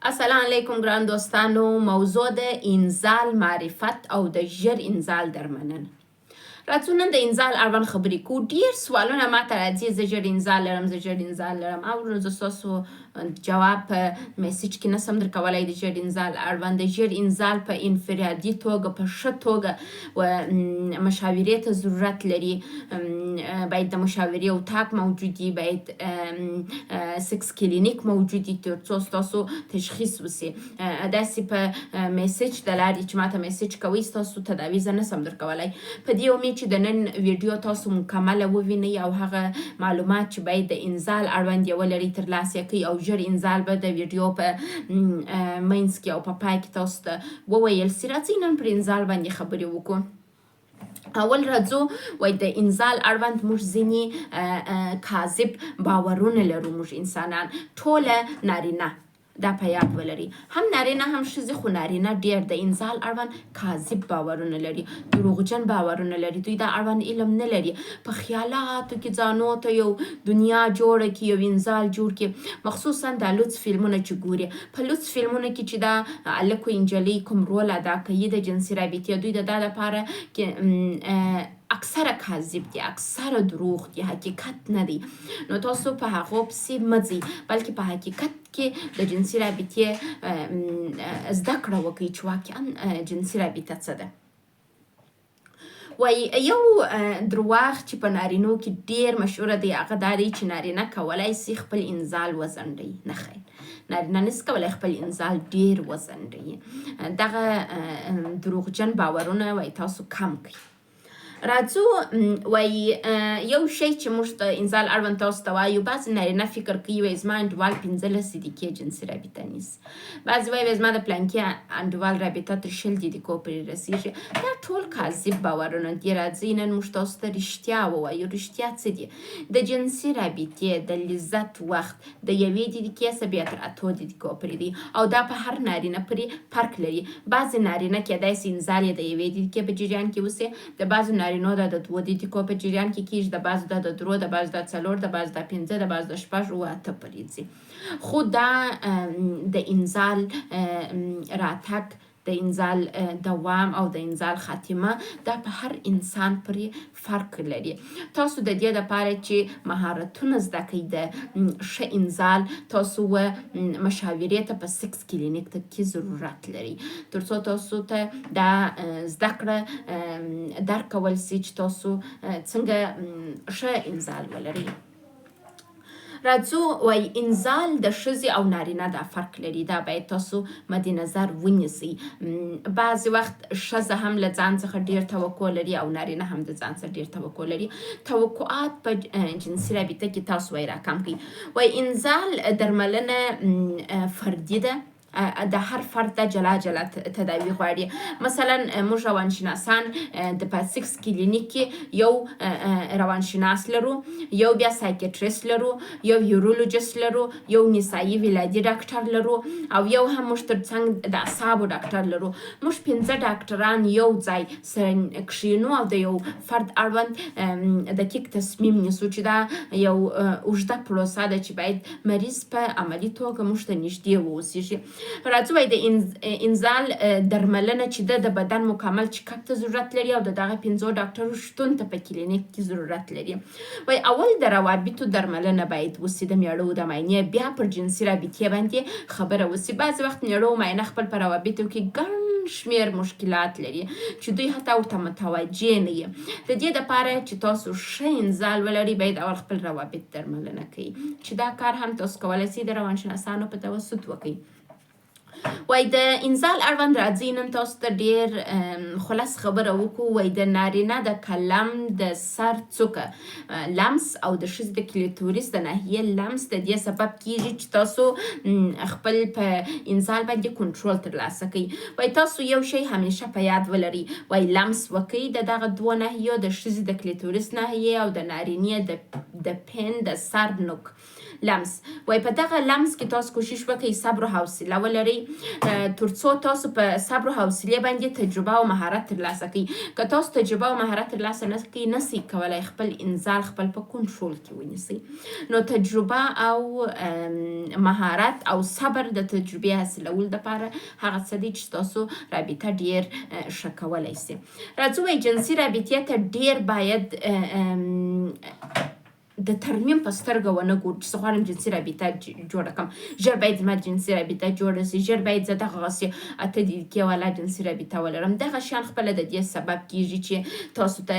السلام علیکم ګران دوستانو، موضوع د انزال معرفت او د ژر انزال درملنه. راځو نن د انزال اړوند خبرې کوو. ډیر سوالونه ماته راځي، زه ژر انزال لرم، زه ژر انزال لرم، او زه ستاسو جواب په میسج کې نسم درکولای. د ژر انزال اړوند، د ژر انزال په انفرادي توګه په ښه توګه و مشاورې ته ضرورت لري. باید د مشاورې اتاق موجود وي، باید سکس کلینیک موجود وي ترڅو ستاسو تشخیص وشي. داسې په میسج د لارې چې ماته میسج کوئ ستاسو تداوي زه نسم درکولای. په دې امید چې د نن ویډیو تاسو مکمله ووینئ او هغه معلومات چې باید د انزال اړوند یې ولرئ ترلاسه یې کړئ، او ژر انزال به د ویډیو په منځ کې او په پای کې تاسو ته وویل سي. راځئ نن پر انزال باندې خبرې وکړو. اول راځو وای د انزال اړوند موږ ځینې کاذب باورونه لرو. موږ انسانان ټوله نارینه دا په یاد ولري، هم نارینه هم ښځې، خو نارینه ډیر د انزال اړوند کاذب باورونه لري، دروغجن باورونه لري. دوی دا اړوند علم نه لري، په خیالاتو کې ځانو ته یو دنیا جوړه کړي، یو انزال جوړ کړي. مخصوصا دا لوڅ فلمونه چې ګوري، په لوڅ فلمونو کې چې دا هلک او نجلۍ کوم رول ادا کوي د جنسي رابطې، دوی د دا لپاره کې اکثره کاذب دي، اکثره دروغ دي، حقیقت نه دی. نو تاسو په هغو پسې مه ځئ، بلکې په حقیقت کې د جنسي رابطې زده کړه وکړئ چې واقعا جنسي رابطه څه ده. وایي یو درواغ چې په نارینو کې ډیر مشهور دی هغه دا دی چې نارینه کولای سي خپل انزال وځنډوي. نه خیر، نارینه نسي کولای خپل انزال ډیر وځنډوي. دغه دروغجن باورونه وایي تاسو کم کړئ. راځو وایي یو شی چې موږ د انزال اړوند تاسو ته وایو، بعضې نارینه فکر کوي وایي زما انډیوال 15 دقیقې جنسي رابطه نیسي، بعضې وایي وایي زما د پلانکي انډیوال رابطه تر 20 دقیقو پورې رسیږي. دا ټول کاذب باورونه دي. راځئ نن موږ تاسو ته رښتیا ووایو. رښتیا څه دي؟ د جنسي رابطې د لذت وخت د یوې دقیقې څخه بیا تر 8 دقیقو پورې دی، او دا په هر نارینه پورې فرق لري. بعضې نارینه کېدای سي انزال یې د یوې دقیقې په جریان کې وسي، د بعضو نارینو دا د 2 دقیقو په جریان کې کیږي، د بعضو دا د 3، د بعضو دا 4، د بعضو دا 5، د بعضو دا 6، 7، 8 پورې ځي. خو دا د انزال راتګ، د انزال دوام او د انزال خاتمه دا په هر انسان پورې فرق لري. تاسو د دې لپاره چې مهارتونه زده کړئ د ښه انزال، تاسو و مشاورې ته په سکس کلینیک ته کې ضرورت لري، ترڅو تاسو ته دا زده کړه درکول سي چې تاسو څنګه ښه انزال ولرئ. راځو وایي انزال د ښځې او نارینه دا فرق لري، دا باید تاسو مد نظر ونیسئ. بعضې وخت ښځه هم له ځان څخه ډیر توقع لري او نارینه هم د ځان څخه ډیر توقع لري. توقعات په جنسي رابطه کې تاسو وایي راکم کړئ. وایي انزال درملنه فردي ده، د هر فرد د جلا جلا تداوي غواړي. مثلا موږ روانشناسان د په سکس کلینیک کې یو روانشناس لرو، یو بیا psychiatrist لرو، یو urologist لرو، یو نسایي ولادي ډاکټر لرو، او یو هم موږ ترڅنګ د اعصابو ډاکټر لرو. موږ 5 ډاکټران یو ځای سره کښینو او د یو فرد اړوند دقیق تصمیم نیسو، چې دا یو اوږده پروسه ده چې باید مریض په عملي توګه موږ ته نږدې واوسیږي. راځو وایي د انزال درملنه چې ده د بدن مکمل چیک اپ ته ضرورت لري او د دغه 5 ډاکټرو شتون ته په کلینیک کې ضرورت لري. وایي اول د روابطو درملنه باید وسي، د میړو د معاینې، بیا پر جنسي رابطې باندې خبره وسي. بعضې وخت میړو معاینه خپل په روابطو کې ګڼ شمېر مشکلات لري چې دوی حتی ورته متوجه نه وي. د دې دپاره چې تاسو ښه انزال ولرئ باید اول خپل روابط درملنه کوئ، چې دا کار هم تاسو کولی شئ د روانشناسانو په توسط وکړئ. وای د انزال اړوند راځئ نن تاسو ته ډیر خلاص خبره وکړو. وای د نارینه د قلم د سر څوکه لمس او د ښځې د کلیتوریس د ناحیې لمس د دې سبب کیږي چې تاسو خپل په انزال باندې کنټرول ترلاسه کړئ. وای تاسو یو شی همیشه په یاد ولرئ، وای لمس وکړئ د دغه دوو ناحیو، د ښځې د کلیتوریس ناحیې او د نارینې د پن د سر نوک لمس. وای په دغه لمس کې تاسو کوشش وکړئ صبر او حوصله ولرئ، ترڅو تاسو په صبر او حوصلې باندې تجربه او مهارت ترلاسه کړئ. که تاسو تجربه او مهارت ترلاسه نه کړئ، نه سئ کولای خپل انزال خپل په کنټرول کې ونیسئ. نو تجربه او مهارت او صبر د تجربې حاصلولو لپاره هغه څه دی چې تاسو رابطه ډیر ښه کولای سي. راځو وای جنسي رابطې ته ډیر باید د ترمیم په سترګه ونه ګورو چې زه غواړم جنسي رابطه جوړه کړم، ژر باید زما جنسي رابطه جوړه شي، ژر باید زه دغسې 8 دقیقې والا جنسي رابطه ولرم. دغه شیان خپله د دې سبب کیږي چې تاسو ته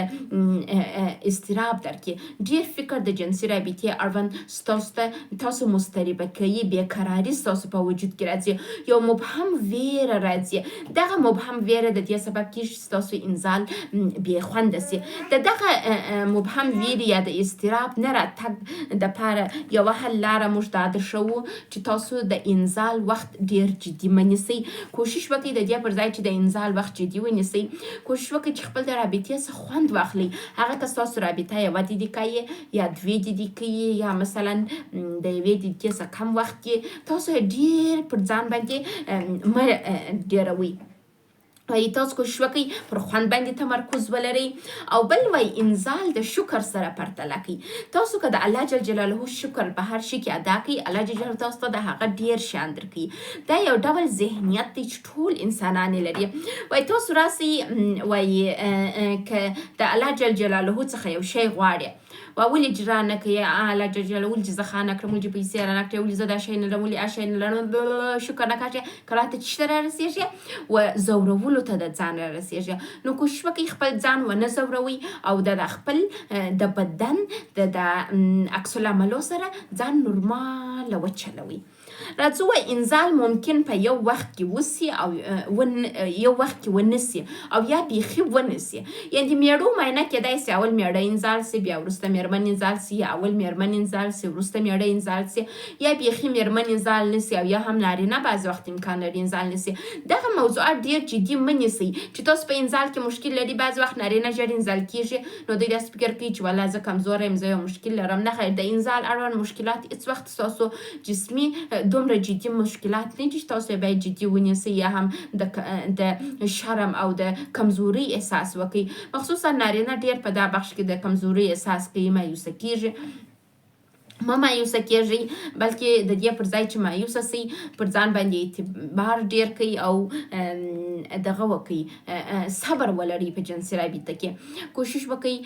اضطراب درکړي. ډیر فکر د جنسي رابطې اړوند ستاسو ته تاسو مضطربه کوي، بېقراري ستاسو په وجود کې راځي، یو مبهم ویره راځي. دغه مبهم ویره د دې سبب کیږي چې ستاسو انزال بې خونده شي. د دغه مبهم ویرې یا د اضطراب نه راتګ دپاره یوه حل لاره موږ دا درښوو چې تاسو د انزال وخت ډیر جدي مه نیسئ. کوشش وکړئ د دې پر ځای چې د انزال وخت جدي ونیسئ، کوشش وکړئ چې خپل د رابطې څخه خوند واخلئ. هغه که ستاسو رابطه یوه دقیقه یې یا دوې دقیقې یې یا مثلا د یوې دقیقې څخه کم وخت کې، تاسو ډیر پر ځان باندې مه ډیروئ. وایي تاسو کوشش وکړئ پر خوند باندې تمرکز ولرئ. او بل وایي انزال د شکر سره پرتله کړئ. تاسو که د الله جل جلاله شکر په هر شي کې ادا کړئ، الله جل جلاله تاسو ته د هغه ډیر شیان درکوي. دا یو ډول ذهنیت دی چې ټول انسانان یې لري. وایي تاسو راسئ، وایي که د الله جل جلاله څخه یو شی غواړئ، وا ولې چې را نه کوي الله جل جلاله، ولې چې زه ښه نه کړم، ولې چې پیسې را نه کړې، ولې زه دا شی نه لرم، ولې هغه شی نه لرم، شکر نه کاږي، که راته چې ته را رسېږي و ځورولو ته د ځان را رسېږي. نو کوشش وکړئ خپل ځان ونه ځوروئ او د خپل د بدن د عکس العملو سره ځان نورماله وچلوئ. راځو وای انزال ممکن په یو وخت کې وسي او یو وخت کې ونه سي او یا بیخي ونه سي. یعنې میړو معاینه کېدای سي اول میړه انزال سي، بیا وروسته میرمن انزال سي، یا اول میرمن انزال سي، وروسته میړه انزال سي، یا بیخي میرمن انزال نه سي، او یا هم نارینه بعضې وخت امکان لري انزال نه سي. دغه موضوعات ډېر جدي مه نیسئ چې تاسو په انزال کې مشکل لري. بعضې وخت نارینه ژر انزال کیږي، نو دوی داسې فکر کوي چې والله زه کمزوری یم، زه یو مشکل لرم. نه خیر، د انزال اړوند مشکلات هیڅ وخت ستاسو جسمي دومره جدي مشکلات نه دي چې تاسو یې باید جدي ونیسئ یا هم د شرم او د کمزوري احساس وکړئ. مخصوصا نارینه ډیر په دا بخش کې د کمزوري احساس کوي، مایوسه کیږي. مه مایوسه کیږئ، بلکې د دې پر ځای چې مایوسه سئ، پر ځان باندې اعتبار ډیر کړئ او دغه وکړئ، صبر ولرئ. په جنسي رابطه کې کوشش وکړئ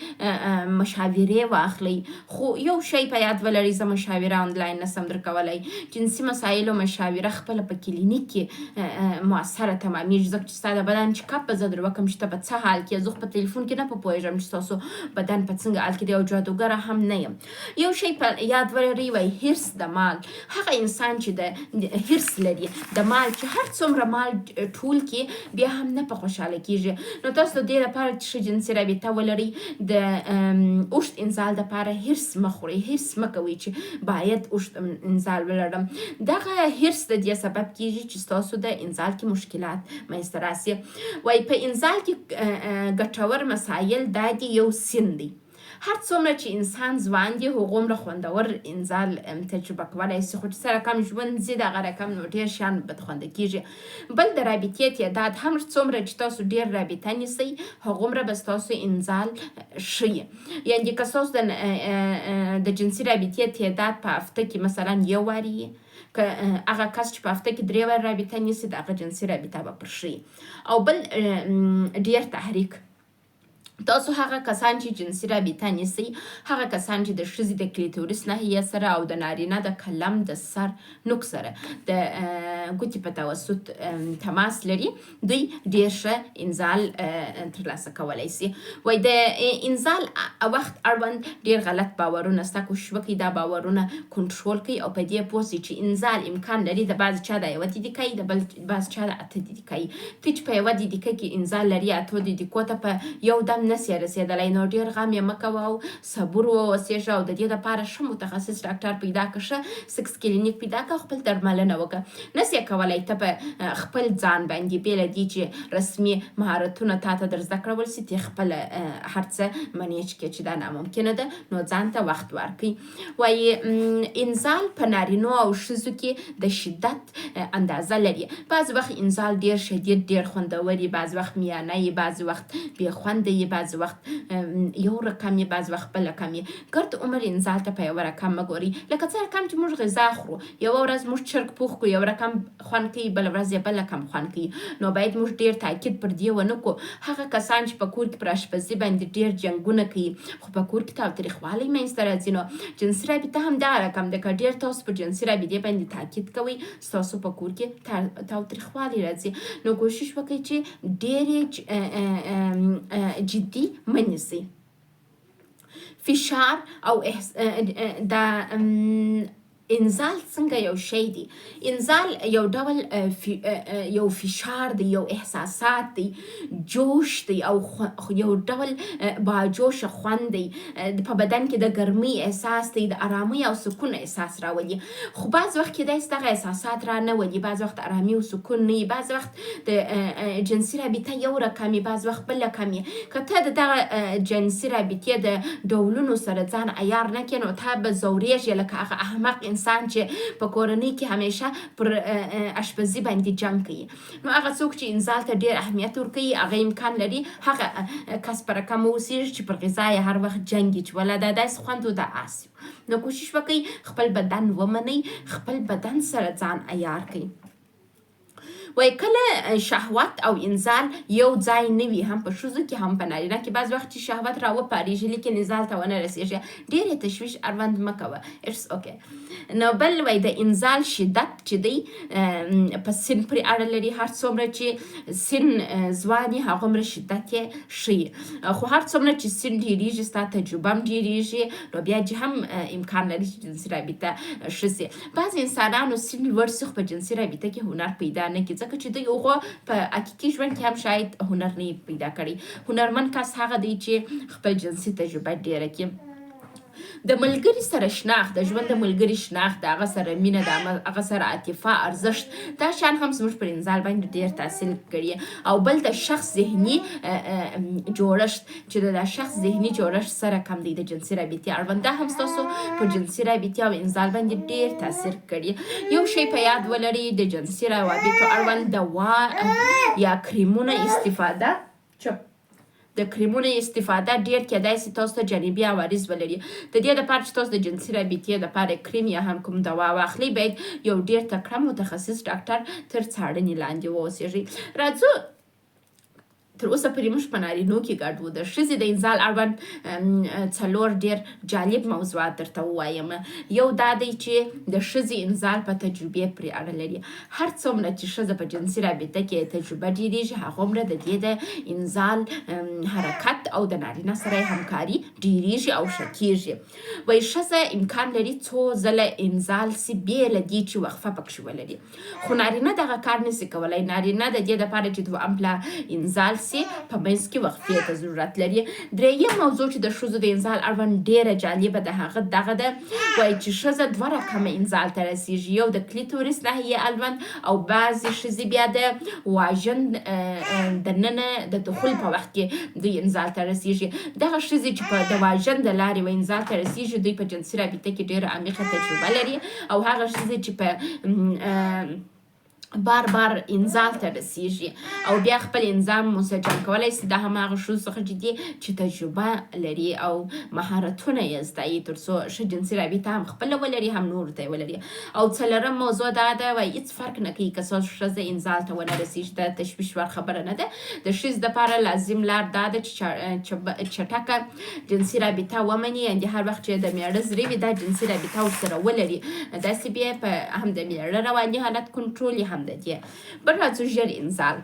مشاورې واخلئ، خو یو شی په یاد ولرئ، زه مشاوره آنلاین نسم درکولای. جنسي مسایلو مشاوره خپله په کلینیک کې موثره تمامیږي، ځکه چې ستا د بدن چک اپ به زه در وکړم چې ته په څه حال کې. زه خو په تلیفون کې نه په پوهېږم چې ستاسو بدن په څنګه حال کې دی او جادوګره هم نه یم. یو شی په یاد ولرئ، وایي حرص د مال، هغه انسان چې د حرص لري د مال، چې هر څومره مال ټول کړي بیا هم نه په خوشحاله کیږي. نو تاسو د دې لپاره چې ښه جنسي رابطه ولرئ، د اوږد انزال لپاره حرص مه خورئ، حرص مه کوئ چې باید اوږد انزال ولرم. دغه حرص د دې سبب کیږي چې ستاسو د انزال کې مشکلات منځته راسي. وایي په انزال کې ګټور مسایل دا دي، یو سن دی. هر څومره چې انسان ځوان دی، هغومره خوندور انزال تجربه کولای شي، خو چې څه رقم ژوند ځي دغه رقم نو ډېر شیان بدخونده کیږي. بل د رابطې تعداد هم، څومره چې تاسو ډېر رابطه نیسئ، هغومره به ستاسو انزال ښه وي. یعنې که ستاسو د جنسي رابطې تعداد په هفته کې مثلا یو واري، که هغه کس چې په هفته کې درې واري رابطه نیسي، د هغه جنسي رابطه به پر ښه وي. او بل ډېر تحریک. تاسو هغه کسان چې جنسي رابطه نیسئ، هغه کسان چې د ښځې د کلیتوریس ناحیه سره او د نارینه د قلم د سر نوک سره د ګوتې په توسط تماس لري، دوی ډیر ښه انزال ترلاسه کولی شي. وای د انزال وخت اړوند ډیر غلط باورونه سته، کوشش وکړئ دا باورونه کنټرول کړئ او په دې پوه شئ چې انزال امکان لري د بعضې چا د یوه دقیقه وي، د بل بعض چا د 8 دقیقه وي. ته چې په یوه دقیقه کې انزال لري، 8 دقیقو ته په یو دم نسې رسېدلی، نو ډېر غم یې مه کوه او صبور واوسېږه او د دې لپاره ښه متخصص ډاکټر پیدا که، ښه سکس کلینیک پیدا که، خپل درملنه وکړه. نسې نسې کولای ته په خپل ځان باندې بې له دې چې رسمي مهارتونه تا ته در زده کړول شي، ته خپله هر څه منیج کړې، چې دا ناممکنه ده. نو ځان ته وخت ورکړئ. وایي انزال په نارینو او ښځو کې د شدت اندازه لري. بعضې وخت انزال ډېر شدید، ډېر خوندور وي، بعضې وخت میانه وي، بعضې وخت بې خونده وي، بعضې وخت یو رقم وي، بعضې وخت بل رقم وي. ګرد عمر انزال ته په یوه رقم مه ګورئ. لکه څه رقم چې موږ غذا خورو، یوه ورځ موږ چرګ پوخ کړو یو رقم خوند کوي، بله ورځ یې بل رقم خوند کوي. نو باید موږ ډېر تاکید پر دې ونه کړو. هغه کسان چې په کور کې پر اشپزي باندې ډېر جنګونه کوي، خو په کور کې تاوتریخوالی منځته راځي. نو جنسي رابطه هم دغه رقم ده، که ډېر تاسو پر جنسي رابطې باندې تاکید کوئ، ستاسو په کور کې تاوتریخوالی راځي. نو کوشش وکړئ چې ډېرې جدي مه نیسئ. فشار او د انزال څنګه یو شی دی؟ انزال یو ډول یو فشار دی، یو احساسات دی، جوش دی او یو ډول باجوش خوند دی. په بدن کې د ګرمۍ احساس دی، د ارامۍ او سکون احساس راولي. خو بعض وخت کېدای شي دغه احساسات را نه ولي، بعض وخت ارامي او سکون نه وي، بعض وخت د جنسي رابطه یو رقم وي، بعض وخت بل رقم وي. که ته د دغه جنسي رابطې د ډولونو سره ځان عیار نه کړې، نو ته به ځورېږې، لکه هغه احمق انسان چې په کورنۍ کې همیشه پر اشپزي باندې جنګ کوي. نو هغه څوک چې انزال ته ډېر اهمیت ورکوي، هغه امکان لري هغه کس په رقم واوسېږي چې پر غذا یې هر وخت جنګ وي، چې ولا دا داسې خوند و دا هسې و. نو کوشش وکړئ خپل بدن ومنئ، خپل بدن سره ځان عیار کړئ. وایي کله شهوت او انزال یو ځای نه وي، هم په ښځو کې هم په نارینه کې، بعض وخت چې شهوت را وپارېږي لیکن انزال ته ونه رسېږي، ډېر یې تشویش اړوند مه کوه، اټس اوکې. نو بل وایي د انزال شدت چې دی په سن پورې اړه لري، هر څومره چې سن ځوان وي هغومره شدت یې ښه وي، خو هر څومره چې سن ډېرېږي ستا تجربه هم ډېرېږي، نو بیا چې هم امکان لري چې جنسي رابطه ښه شي. بعضې انسانانو سن لوړ شي خو په جنسي رابطه کې هنر پیدا نه کړي، ځکه چې دوی هغو په حقیقي ژوند کې هم شاید هنر نه پیدا کړي. هنرمن کس هغه دی چې خپل جنسي تجربه ډېره کړي. د ملګري سره شناخت، د ژوند د ملګري شناخت، د هغه سره مینه، د هغه سره عاطفه، ارزښت، دا شیان هم زموږ پر انزال باندې ډېر تاثیر کړي. او بل د شخص ذهني جوړښت، چې د شخص ذهني جوړښت سره کم دی د جنسي رابطې اړوند، دا هم ستاسو پر جنسي رابطې او انزال باندې ډېر تاثیر کړي. یو شی په یاد ولرئ، د جنسي روابطو اړوند دوا یا کریمونه استفاده، چپ، د کریمونو استفاده ډېر کېدای شي تاسو ته جانبي عوارض ولري. د دې لپاره چې تاسو د جنسي رابطې لپاره کریم یا هم کوم دوا واخلئ، باید یو ډېر تکړه متخصص ډاکټر تر څاړنې لاندې واوسېږئ. راځو تر اوسه پورې موږ په نارینو کې ګډ وو. د ښځې د انزال اړوند څلور ډېر جالب موضوعات درته ووایم. یو دا دی چې د ښځې انزال په تجربې پورې اړه لري. هر څومره چې ښځه په جنسي رابطه کې تجربه ډېرېږي، هغومره د دې د انزال حرکت او د نارینه سره همکاري ډېرېږي او ښه کېږي. وایي ښځه امکان لري څو ځله انزال سي بې له دې چې وقفه پکښې ولري، خو نارینه دغه کار نسي کولای. نارینه د دې لپاره چې دوام پلا انزال سي په منځ کې وقفې ته ضرورت لري. درېیم موضوع چې د ښځو د انزال اړوند ډېره جالبه ده هغه دغه ده، وایي چې ښځه دوه رقمه انزال ته رسېږي، یو د کلیتوریس ناحیې اړوند او بعضې ښځې بیا د واژن د ننه د دخول په وخت کې دوی انزال ته رسېږي. دغه ښځې چې په د واژن د لارې و انزال ته رسېږي دوی په جنسي رابطه کې ډېره عمیقه تجربه لري، او هغه ښځې چې په بار بار انزال ته رسیږي او بیا خپل انزال منسجم کولای سي، دا هم هغه ښځو څخه چې دي چې تجربه لري او مهارتونه یې زده وي، تر څو ښه جنسي رابطه هم خپله ولري هم نورو ته یې ولري. او څلورم موضوع دا ده، وایي هیڅ فرق نه کوي که څو ښځه انزال ته ونه رسیږي، دا تشویش وړ خبره نه ده. د ښځې دپاره لازم لار دا ده چې چټکه جنسي رابطه ومني، یعنې هر وخت چې د میړه زړه وي دا جنسي رابطه ورسره ولري، داسې بیا په هم د میړه رواني حالت کنټرول هم د دې. بل راځو ژر انزال.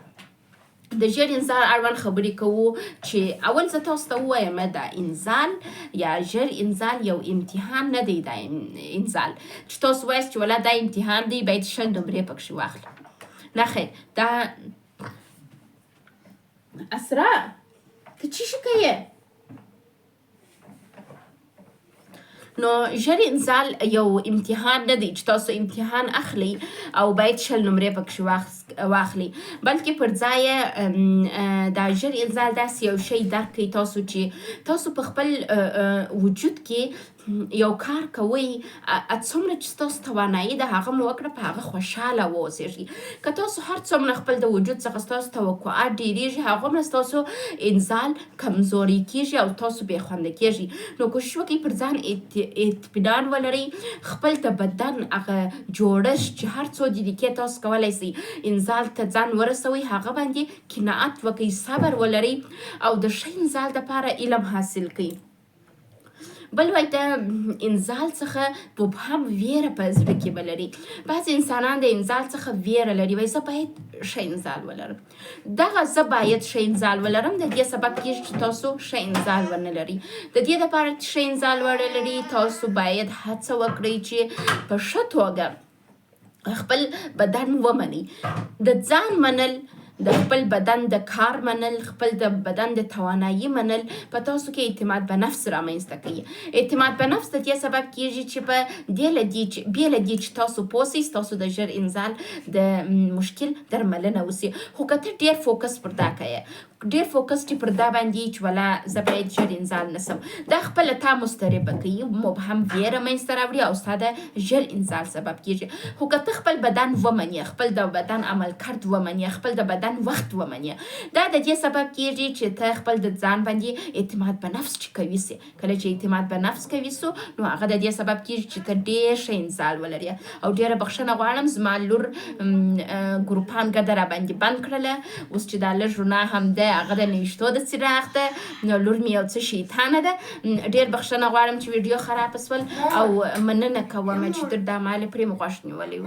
د ژر انزال اړوند خبرې کوو چې اول زه تاسو ته ووایم دا انزال یا ژر انزال یو امتحان نه دی. دا انزال چې تاسو وایاست چې ولا دا امتحان دی باید 20 نمرې پکښې واخلم، نه خیر. دا اسرا ته چی شي کوې؟ نو ژر انزال یو امتحان نه دی چې تاسو امتحان اخلئ او باید 20 نمرې پکښې واخلئ، بلکې پر ځای دا ژر انزال داسې یو شی درک کړئ تاسو چې تاسو په خپل وجود کې یو کار کوئ، څومره چې ستاسو توانایي ده هغه مو وکړه، په هغه خوشحاله واوسېږئ. که تاسو هر څومره خپل د وجود څخه ستاسو توقعات ډېرېږي، هغومره ستاسو انزال کمزوری کېږي او تاسو بې خونده کېږئ. نو کوشش وکړئ پر ځان اطمینان ولرئ، خپل د بدن هغه جوړښت چې هر څو دقیقې تاسو کولای شئ انزال ته ځان ورسوئ هغه باندې قناعت وکړئ، صبر ولرئ او د ښه انزال دپاره علم حاصل کړئ. بل وای د انزال څخه مبهم ویره په زړه کې ولري. بعضې انسانان د انزال څخه ویره لري، وایي زه باید ښه انزال ولرم. دغه زه باید ښه انزال ولرم د دې سبب کیږي چې تاسو ښه انزال ونه لرئ. د دې لپاره چې ښه انزال ولرئ تاسو باید هڅه وکړئ چې په ښه توګه خپل بدن ومنئ. د ځان منل، د خپل بدن د کار منل، خپل د بدن د توانایي منل په تاسو کې اعتماد به نفس رامنځته کوي. اعتماد به نفس د دې سبب کیږي چې په دې له دې چې بې له دې چې تاسو پوه سئ ستاسو د ژر انزال د مشکل درملنه وسي. خو که ته ډېر فوکس پر دا کوې، ډېر فوکس چې پر دا باندې چې ولا زه باید ژر انزال نه سم، دا خپله تا مضطربه کوي، مبهم ویره منځته راوړي او ستا د ژر انزال سبب کیږي. خو که ته خپل بدن ومنې، خپل د بدن عملکرد ومنې، خپل د بدن وخت ومنې، دا د دې سبب کیږي چې ته خپل د ځان باندې اعتماد به نفس چې قوي سي. کله چې اعتماد به نفس قوي سو نو هغه د دې سبب کیږي چې ته ډېر ښه انزال ولرې. او ډېره بخښنه غواړم، زما لور ګروپان ګده را باندې بند کړله، اوس چې دا لږ رڼا هم ده هغه د نوشتو د څراغ ده، نو لور مې یو څه شیطانه ده. ډېر بخښنه غواړم چې ویډیو خرابه سول او مننه کوم چې تر دا مهاله پرې مو غوږ نیولی و.